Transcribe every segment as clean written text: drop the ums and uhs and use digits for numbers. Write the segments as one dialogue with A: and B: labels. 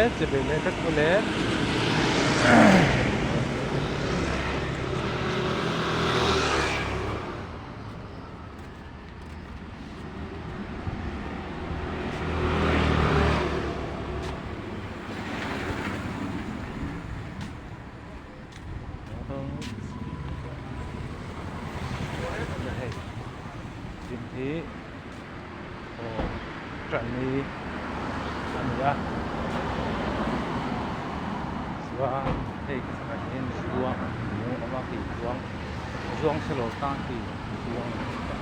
A: Chibai le vek ule. Hei gym hi aw tan ni a ni a chuan hei ka chhakah hian zuang lung a awm a khi zuang zuang selo tang khi zuang a ni a.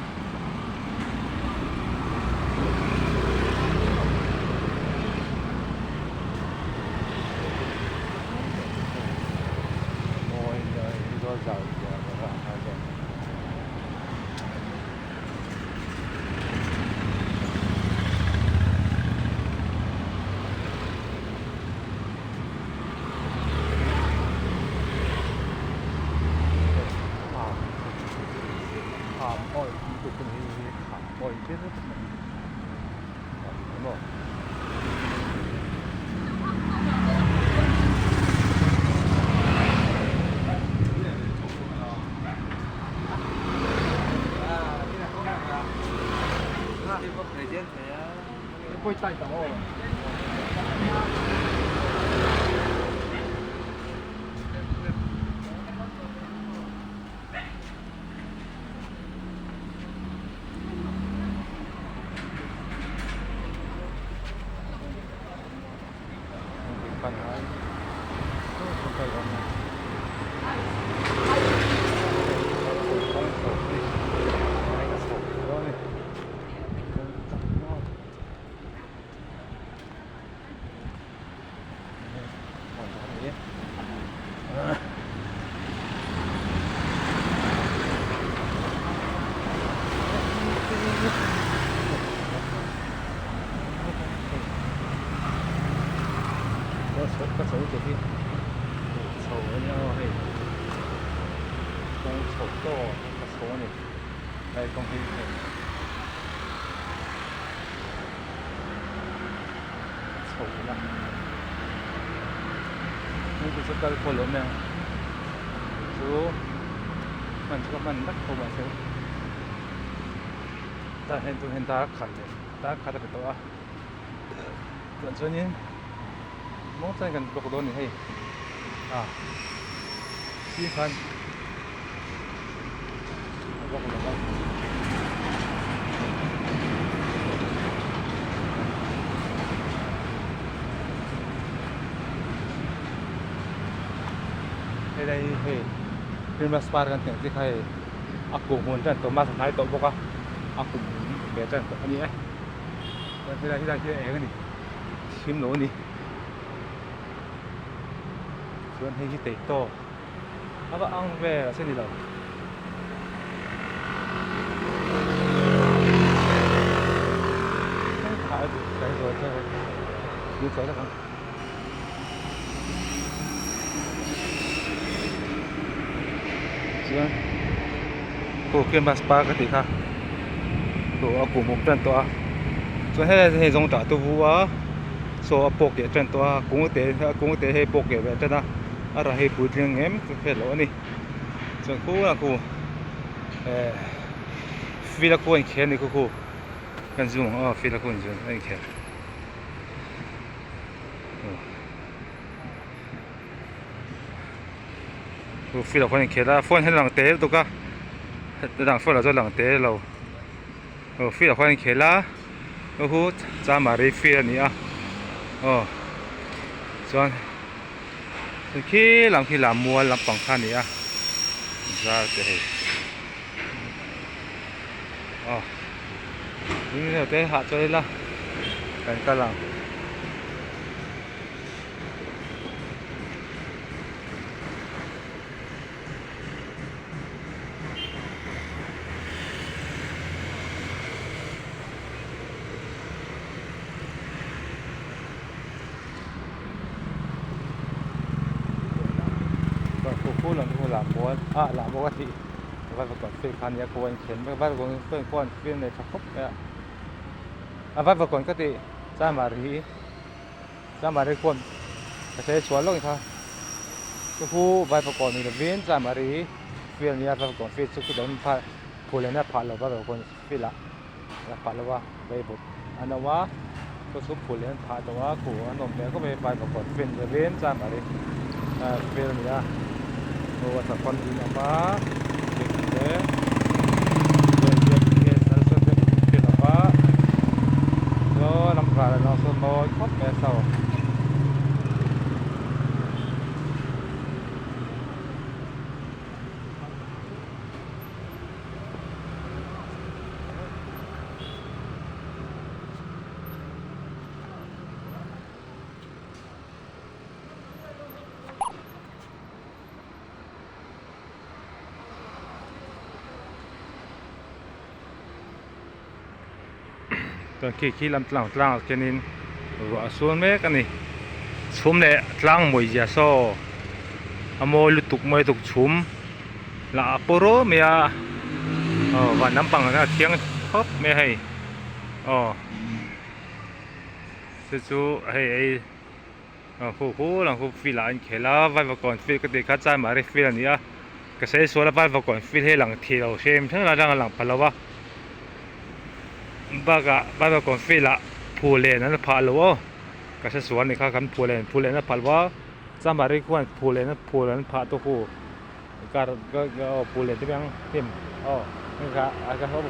A: Ka chho te hi chho a nia aw hei kawng chho tawk ka chho a ni helai kawng hi hei chho ila hei te chu kal pawh lo mai ang chu hman chu ka hman vek tho mahse tah hian tun hian dar khat leh dar khat a pe tawh a chuan chuanin muang chuan kan block dawn a ni hei a sir khan a block lo va. Helai hi hei Christmas par kan tih ang chi kha hei a kum hun tan tawh mask a hnai tawh bawk a a kum hun ve tan tawh a ni e chuan helai helai hi a eng a ni thim lo a ni chuan hei hi teitaw a va ang vel a se ni lo. Chuan khu canvas par ka tih kha khu a kum awm tan tawh a chuan helai hei zawng tah te vu a saw a pawk leh tan tawh a kung te a kung te hei pawk leh ve tan a a rah hi puitling em ka hriat loh a ni chuan khu ah khu eh field a khu a inkhel a ni khu khu kan zoom ang aw field a khu a inkhel. Field ah khuan inkhel a phone hian a lang te lutuk a a dang phone ah chuan a lang te lo aw field ah khuan inkhel a hei hu chamari field a ni a aw chuan khi lam khi lammual lampang kha a ni a zar te hei aw te hahchawl ila kan kal ang. A va va kawn ka tih chamar hi. Chanmari khuan ka sawi chhuah lawk kha chu khu Vaivakawn ni lovin Chanmari field nia Vaivakawn field chu khutah hian phah phullen a phah lo Vaivakawn field ah a phah lo a veivut an awm a chu chu phullen an phah tawh a khu a nawm hmel khawp mai Vaivakawn field ni lovin Chanmari field a ni a aw a sapawn in awm a te Chuan khi khi lam tlang tlangah khianin ruah a sur mek a ni chhum leh tlang mawi zia saw a mawi lutuk mawi lutuk chhum lah a pawr ruau mai a aw van lampang a thiang khawp mai a hei aw chu chu hei ei. Khu khu lang khu field ah an khel a Vaivakawn field ka tih kha Chanmari field a ni a ka sawi sual a Vaivakawn field hi a lang thei lo hrem hrem a lang a lang pha lo a bakah Vaivakawn field ah phul len an phah lo aw ka hre sual a ni kha kan phul len phul len an phah lo a Chanmari khuan phul len phul an phah tawh khu car aw phul len te piang hnim aw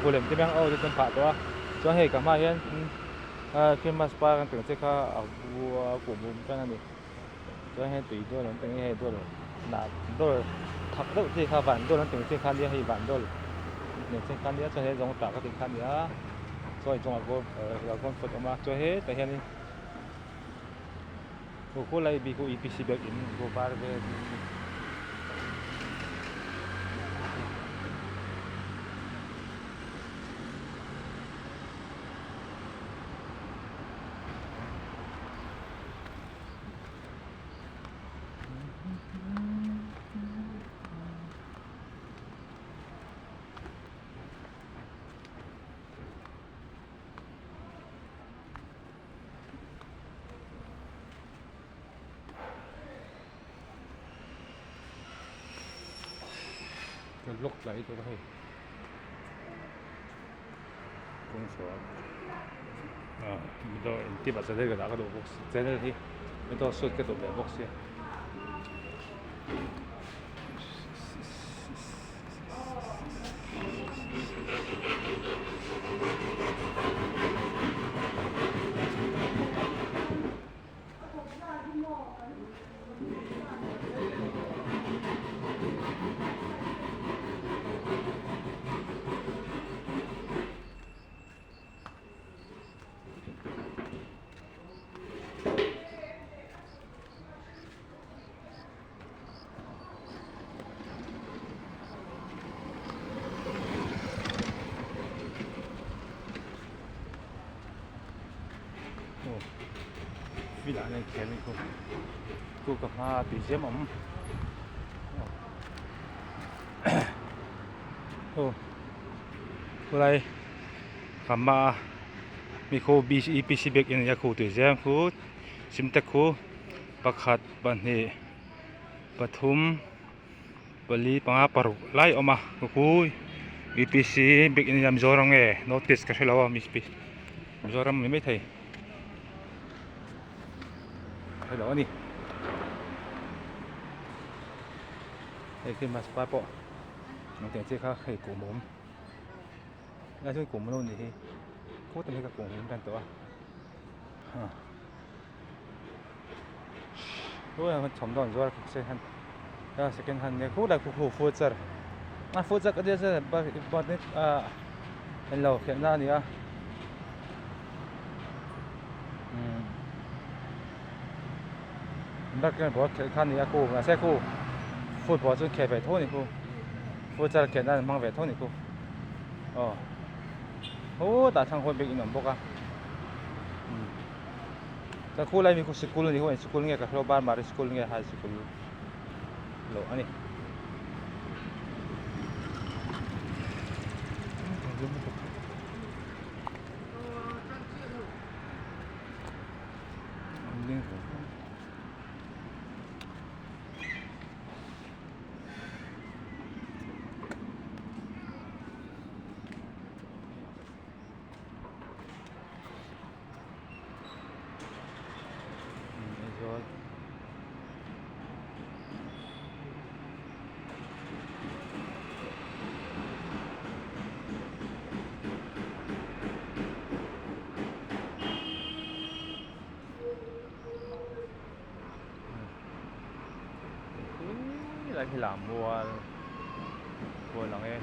A: phul len te piang aw chu an phah tawh a chuan hei ka hmaah hian. Christmas par an tih ang chi kha a a kuh bum tan a ni chuan hei tui dawl an tih ang hi hei dawl hnah dawl thak deuh chi kha van dawl an tih ang chi kha nia hei van dawl an tih ang chi kha nia chuan hei zawng tah ka tih kha nia chuan inchungah pawh lo khawn phut a awm a chuan hetah hianin khulai bik khu E P C biakinn khu var vel. Lok tlai tur a hei. Kawngchhuah ah mizo intip ah channel ka dah ka duh bawk si channel hi mizo suit ka duh ve bawk sia. Field ah hian khel khu khu ka hma a tui zem awm aw khulai ka hma a mi khu E P C biakin a nia khu tui zem khu simte khu pakhat pahnih pathum pali panga paruk lai a awm a khu E P C biakin a nia Mizoram nge notice ka hrelo a Mizoram a ni maithei. Hello ani hei christmas par pawh ang tiang chi kha hei kum awm lai chuan kum lo ni hi khawt hi ka kum awm tan tawh a ha chhawm dawn zuar second hand second hand nge khulai khu khu future a future ka tia a englo khelhna a ni a. Basketball khelh kha a ni a khu mahse khu football chu khel ve tho a ni khu futsal khelh nan an hmang ve tho a ni khu aw hutah thlang hawn bik in awm bawk a chuan khu lai mi khu sikul a ni khu eng sikul nge ka hre lo Burmari sikul nge high sikul lo a ni. Khilai khi lammual pawh a lang e.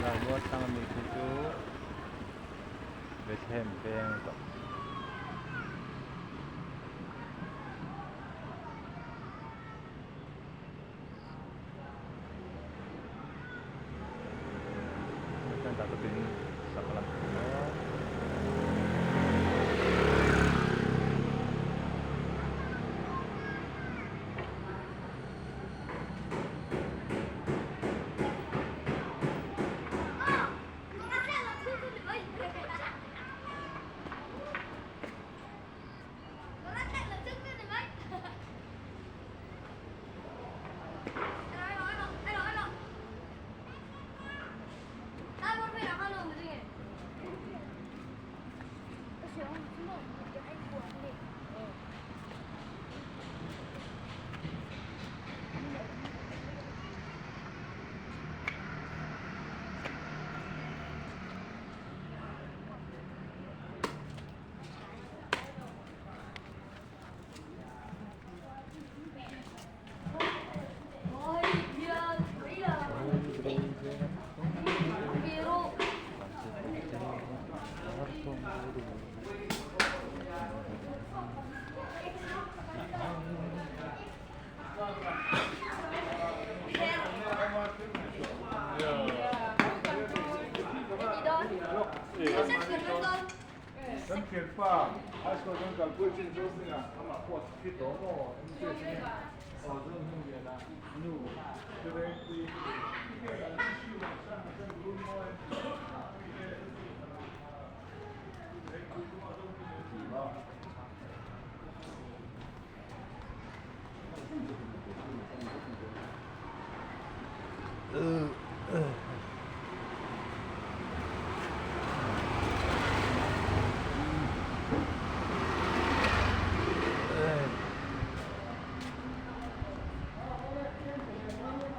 A: Lammual tlang ami khi chu Bethlehem veng tawh.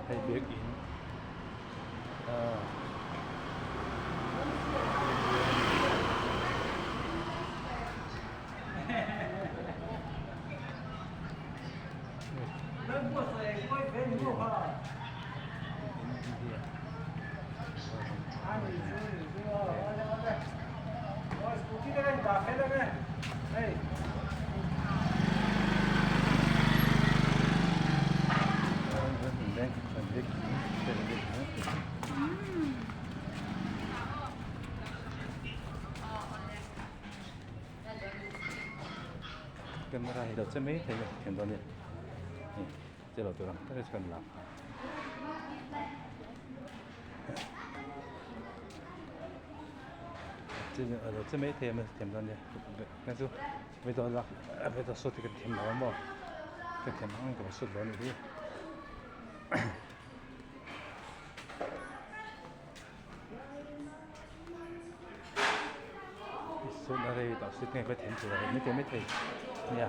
A: Hei biakin ah Camera hi lo che mai thei a thiam dawn nia hei che lo tur ang tak hi chu kan la a lo che mai thei a thiam dawn nia heng chu video lak video shoot hi kan thiam lo a maw ka thiam ang ka shoot lo a nih hi. Sut a rei tawh sut nge ka thiam tur a ni thei maithei nia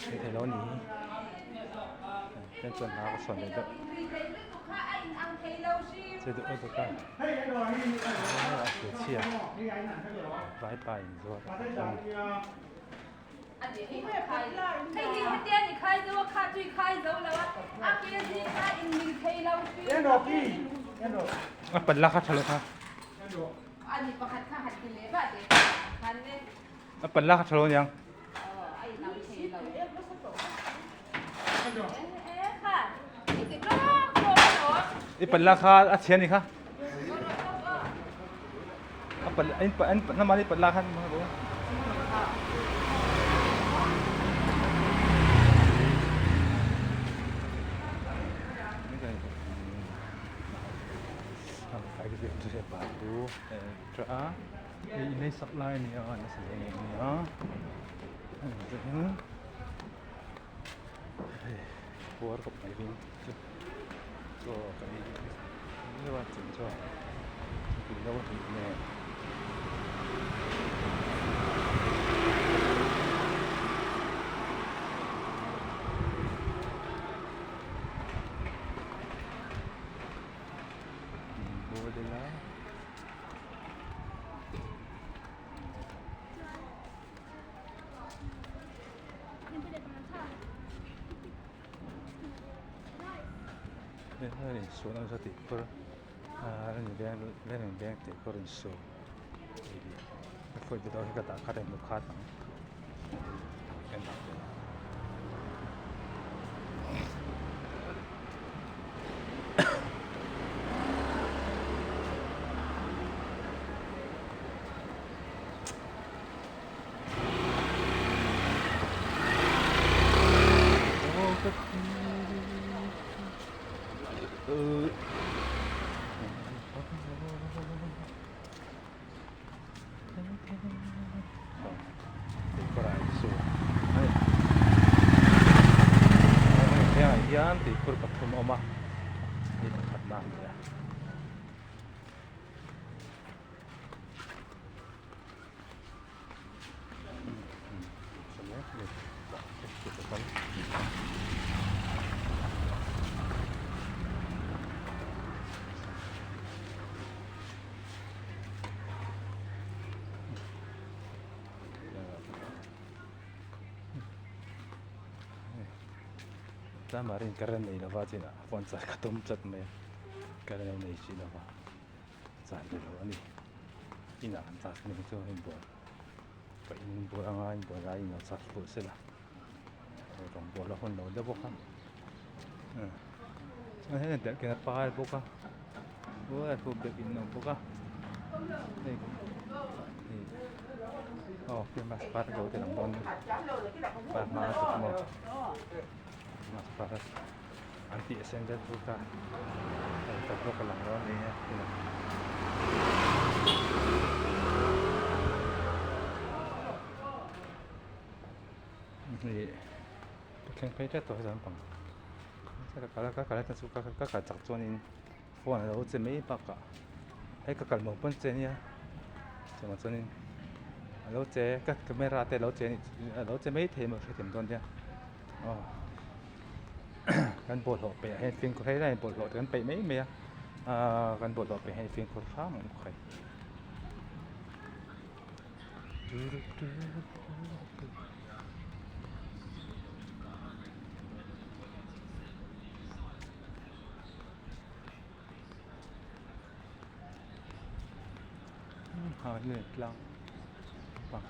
A: maithei lo a ni hi chuan chuan hna ka sawn leh deuh che deuh deuh a hmeichhia vaipa in zuar a ni. A pan la kha tha lo kha. A pan la kha tha lo niang. I pan la kha a chhia ni kha. A pan in pan na mani pan la khan ma bo. Hei sak lai a ni a nasa hle a ni a hei puar khawp mai hi chu chaw kan ei miau a chung chaw tui lo a nih nen. Hei insual nasa tih kur a in veng tih kur insual hi ka dah khat a inlu khat ang. Hengah hian tuikhur pathum a awm a hei pakhatna a ni a. Tlama rin current nei lova chinah phone charge ka tum tlat mai a current lo nei si lova charge duh lo a ni inah kan charge mai chu a inbual ka inbual anga inbual laiin lo charge fuh sela rawngbawl a hun lo deuh bawk a chuan hei derhken a par bawk a biakin a awm bawk a hei hei aw christmas par ka lo ti lang dawn par hma a tuk maw christmas par an tih a sen deuh bawk a hei ka bawk a lang dawn a ni a. Hei ka thleng phei tlat tawh heti lampang ka kal a ka kal a chu ka kal chak chuanin phone alo che mai bakah hei ka kal maw pawn che ania chuvang chuanin alo che ka camera te alo che alo che mai thei maw hrethiam dawn nia aw kan bawlhhlawh peih ah hian fimkhur helai ah bawlhhlawh te kan peih mai mai a ahh kan bawlhhlawh peih hian fimkhur hram ang bawk hei. Tlang pang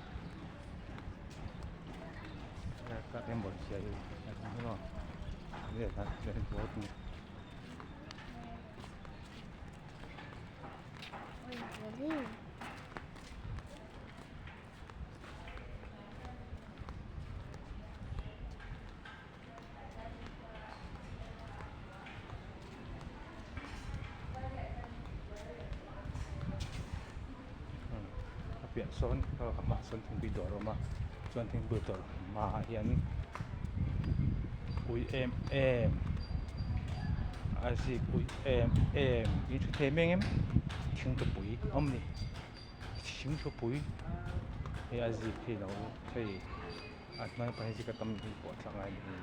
A: a piah sawn a hmaah sawn thingpui dawr a awm a chuan thingpui dawr hmaah hian ui em em a zik ui em em in hre thei mai ang em thingtupui a awm a ni thingtupui hei a zik hi lo hei a hnuai pahnih zik a tam hi pawh thlak ngai a ni.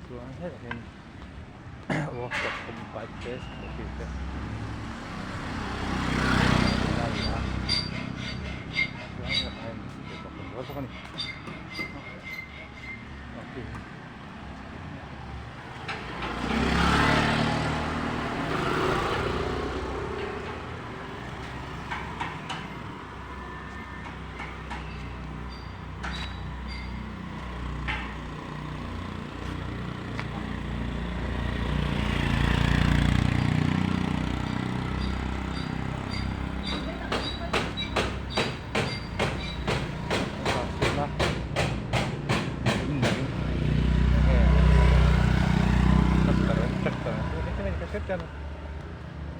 A: Chuan hetah hian workshop awm bike te scooty te chuan hetah hian bawk a ni.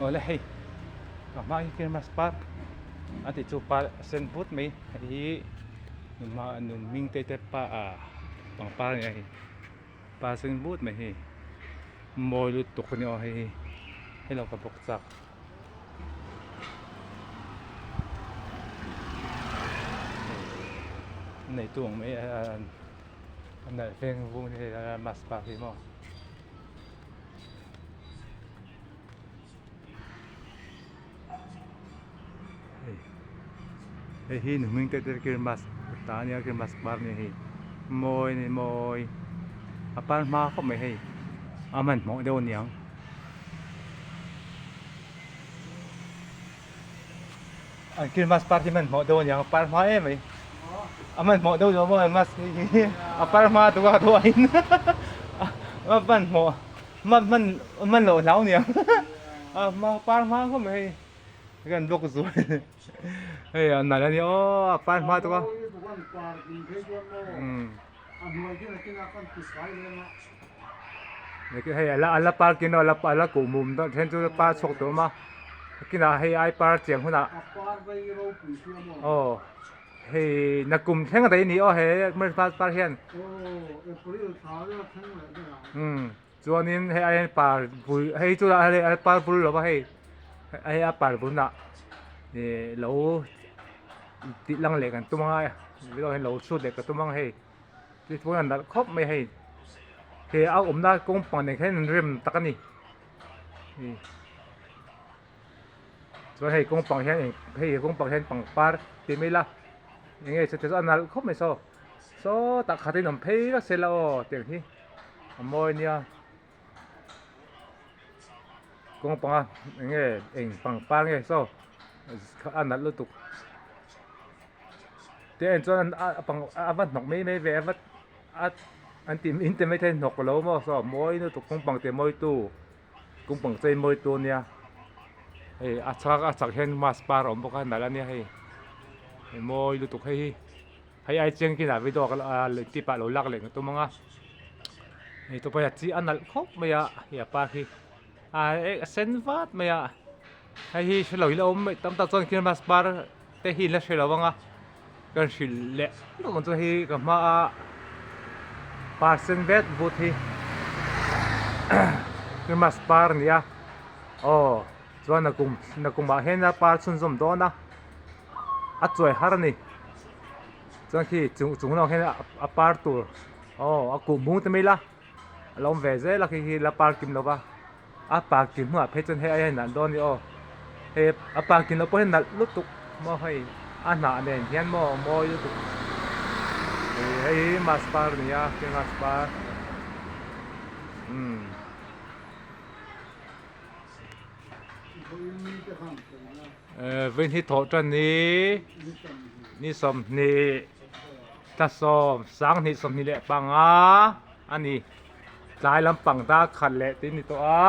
A: Awle hei a hma hi christmas par a tih chu par a sen but mai hei hi nun hming te te pa ah pangpar a ni a hei par sen but mai hei mawi lutuk a ni aw hei hi hei lo ka bawk chak. Neitu ang mai a nalh veng vung ni hei mask par hi maw. Hei hi nu hming te te Christmas ta ania Christmas par nia hei mawi a ni mawi a par hma khawp mai hei a hmanhmawh deuh aniang. An Christmas par hi hmanhmawh deuh aniang a par hma em mai a hmanhmawh deuh zawh maw an mask hi a par hma tuk a thu aiin a hmanhmawh hman hman hman loh hlau aniang a hma par hma khawp mai hei kan block zual hei a nalh ania aw a par hma tuk a umm hei a la par kin a la kuh mum dawn then chu par chhuak tawh awm a kinah hei ai par chiang hunah aw hei nakum thleng a daih a ni aw he christmas par hian umm chuanin hei ai par bul hei chu lah hei par bul lo va hei hei a par bunah ih lo tih lang leh kan tum anga lo chhut leh ka tum ang hei. Tichuan a nalh khawp mai hei he a awmna kawng pang nen khan rem tak a ni chuan hei kawng pang hian eng hei kawng pang hian pangpar ti mai ila eng nge chu a nalh khawp mai saw sawtah khat in awm phei vek se la aw tiang hi a mawi ania kawng panga eng nge eng pangpar nge saw a nalh lutuk. Te en chuan a pang a va hnawk mai mai ve a va a an ti in ti maithei hnawk lo maw saw mawi lutuk kawng pang te mawi tu kawng pang chei mawi tu ania hei a chhak a chak hian mask par a awm bawk a nalh ania hei mawi lutuk hei hi hei ai chiang kinah video ka la tip ah lo lak leh ka tum ang a hei tupah hian chi a nalh khawp mai a hei a par hi a sen vat mai a hei hi hre lo hi la awm mai tam tak chuan christmas par te hi la hre lo ang a kan hrilh leh luah ang chu hei ka hma a par sen vet vut hi christmas par a ni a aw chuan a kum nakum ah hian a par chhunzawm dawn a a chuai har a ni chuan khi chung chung lamah khian a par tur aw a kuh mung te mai ila a lo awm ve zel a khi khi la par kim lo va a par kim hnuah phei chuan hei ai hian nalh dawn a ni aw hei a par kim loh pawh hian nalh lutuk maw hei a hnah nen hian maw a mawi lutuk hei hi mask par a ni a mask par umm. Vawiin hi thawh tan ni ni 20 thla sawm 2025 a ni tlai lampang dar khat leh tih a ni tawh a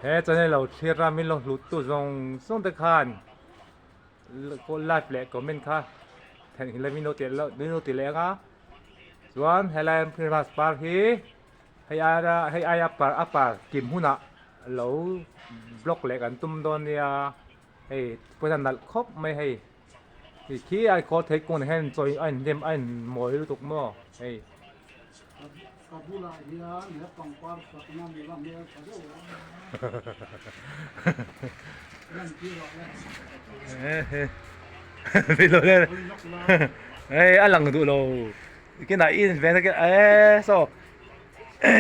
A: he channel lo thlir a min lo hlut tu zawng zawng te khan like leh comment kha theihnghilh lo min lo ti leh ang a chuan helai christmas par hi. Hei aia hei aia par a par kim hunah lo block leh kan tum dawn nia hei pawisa nalh khawp mai hei ti khi a khaw thei kawng hian chawi a inhnem a inmawi lutuk maw hei.
B: Ka bulah hian he pangpar sakna nula hmel tha deuh a lan tir rawh le.
A: Hei a lang duh lo. Kinah i in ven a e saw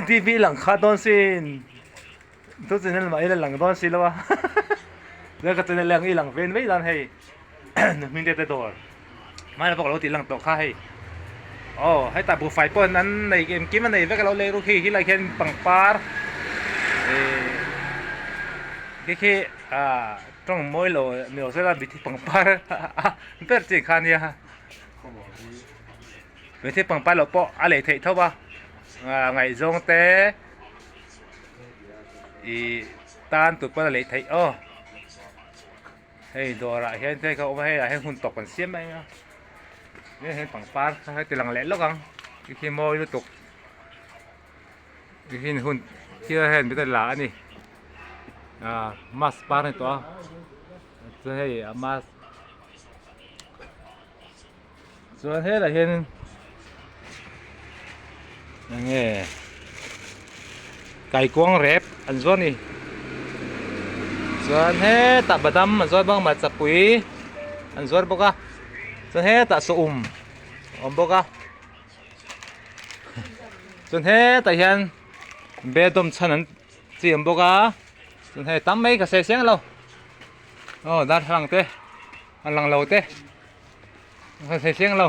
A: TV lang kha dawn sin chu channel mah ila lang dawn si lo a chuan ka channel ang i lang ven mai dan hei hming te te dawr hmai pawh ka lo tih lang tawh kha hei aw hetah buhfai pawh an nei engkim a nei vek a lo lei ru khi helai khian pangpar ih khi khi ah tawng mawi lo ni lo sela mithi pangpar ber chi kha nia. Hmeichhe pangpar loh pawh a lei theih tho a ngaihzawng te ih tan tur pawn a lei theih aw hei dawrah hian te kha a awm a hei ah hian hun tawp kan siam mai a hei hian pangpar kha ti lang leh lawk ang khi mawi lutuk khi hun thil hian min la a ni ah mask par a ni tawh a chuan hei a mask. Chuan helaiah hian eng nge kaikuang rep an zuar a ni chuan hetah badam an zuar bawk a hmarchapui an zuar bawk a. Chuan hetah saum a awm bawk a chuan hetah hian bedawm chhan an chi awm bawk a chuan hei tam mai ka sawi seng lo aw darthlalang te a lang lo te ka sawi seng lo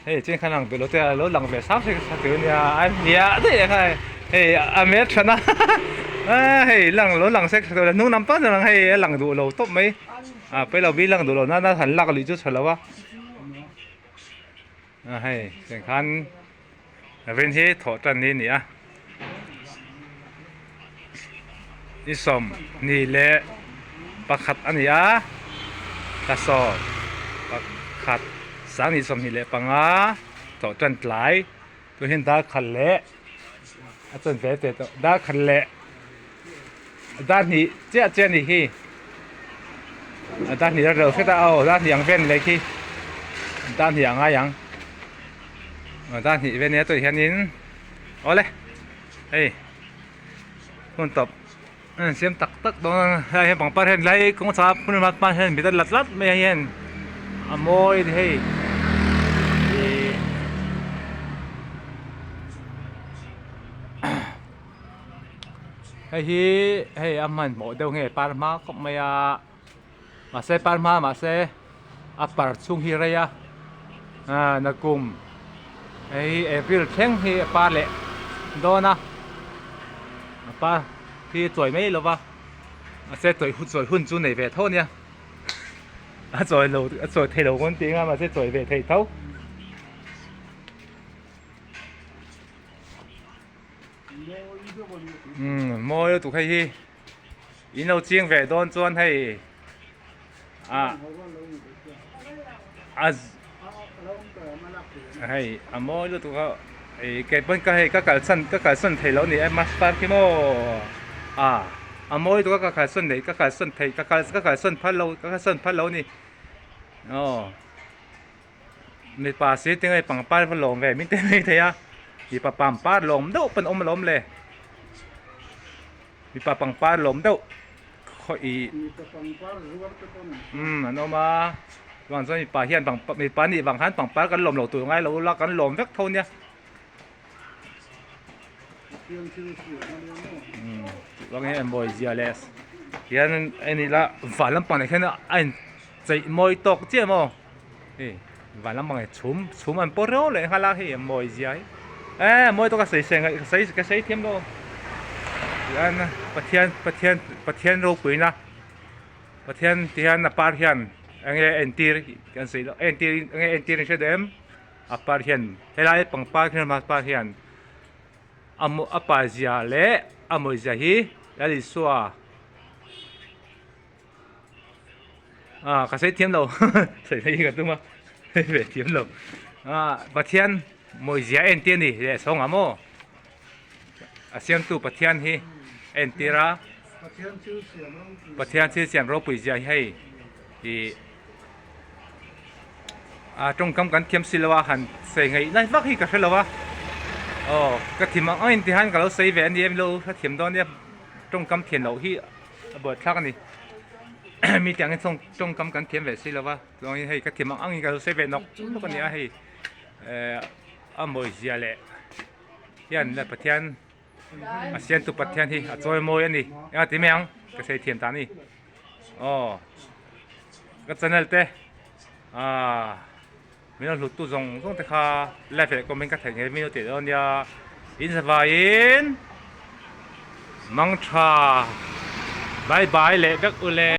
A: hei chen khan ang duh lo te a lo lang ve sang se sa tur ania a nia daih ang a hei a hmel than a a hei lang lo lang sek tur hnung lam pang lang hei a lang duh lo tawp mai a pawi lo bi lang duh lo nana han lak luih chu tha lo a a hei tiang khan rin hi thawh tan ni a ni a ni 21 a ni a thla 11 2025 thawh tan tlai tun hian dar khat leh a chuan ve teh tawh dar khat leh dar hnih chiah chiah a nih hi a dar hnih a reuh hret a aw dar hnih ang vel ni leh khi dar hnih a ngai ang dar hnih vel nia tawih hianin awle hei hun tawp a in siam tak tak dawn a helai hian pangpar hian lai kawng chhak hmun hma hian mit a la tlat mai a hian a mawi a ni hei ihh hei hi hei a hmanhmawh deuh nge par hma khawp mai a mahse par hma mahse a par chhung hi rei a ah nakum hei April thleng hi a par leh dawn a a par hi a chawi mai lo va mahse chawi hun chawi hun chu nei ve tho a nia a chawi lo a chawi thei lo pawn tih ang a mahse chawi ve thei tho. Umm mawi lutuk hei hi in lo ching ve dawn chuan hei ah a hei a mawi lutuk a ih kei pawn ka hei ka kalsan ka kalsan thei lo a ni e master khi maw ah a mawi lutuk a ka kalsan nei ka kalsan thei ka kal ka kalsan phal lo ka kalsan phal lo a ni aw. Mipa si tinge pangpar va lawm ve min ti mai thei a mipa pangpar lawm deuh pawn a awm alawm le mipa pangpar lawm deuh khaw ih umm an awm a chuvang chuan mipa hian mipa nih vang khan pangpar kan lawm loh tur ngai lo ula kan lawm vek tho nia umm chuvang hian mawi zia leh hian en ila van lampang ah hian a in Cheih mawi tawk chiah maw hei van lampang hi chhum chhum an pawh reuh leh nghal a hei a mawi zia hi eh mawi tawk a sawi sawi ngaih sawi ka sawi thiam lo tihian Pathian Pathian Pathian ropuina Pathian tihian a par hian enge entir kan sawi loh entir enge entir in hre duh em a par hian helai pangpar khian par hian a a par zia leh a mawi zia hi Lal Isua. Ah ka sawi thiam lo sawi mai hi ka tum a sawi ve thiam lo ah Pathian mawizia a entir a ni leh sawng ah maw a siamtu Pathian hi a entir a Pathian thil siam ropui zia hi hei ih a tawngkam kan thiam si lo a han sawi ngaih lai vak hi ka hre lo a aw ka thim ang ang in ti hian ka lo sawi ve a ni em lo ka thiam dawn nia tawngkam thian loh hi. A buaithlak a ni mi te angin tawng tawngkam kan thiam ve si lova chuangin hei ka thiam ang angin ka lo sawi ve nawk nawk a ni a hei eh a mawi zia leh hian la Pathian a siamtu Pathian hi a chawi mawi a ni eng a ti mai ang ka sawi thiam ta a ni aw ka channel te ah min lo hlut tu zawng zawng te kha like leh comment ka theih ngei min lo tih dawn nia in zavaiin mangtha bye bye leh vek ule.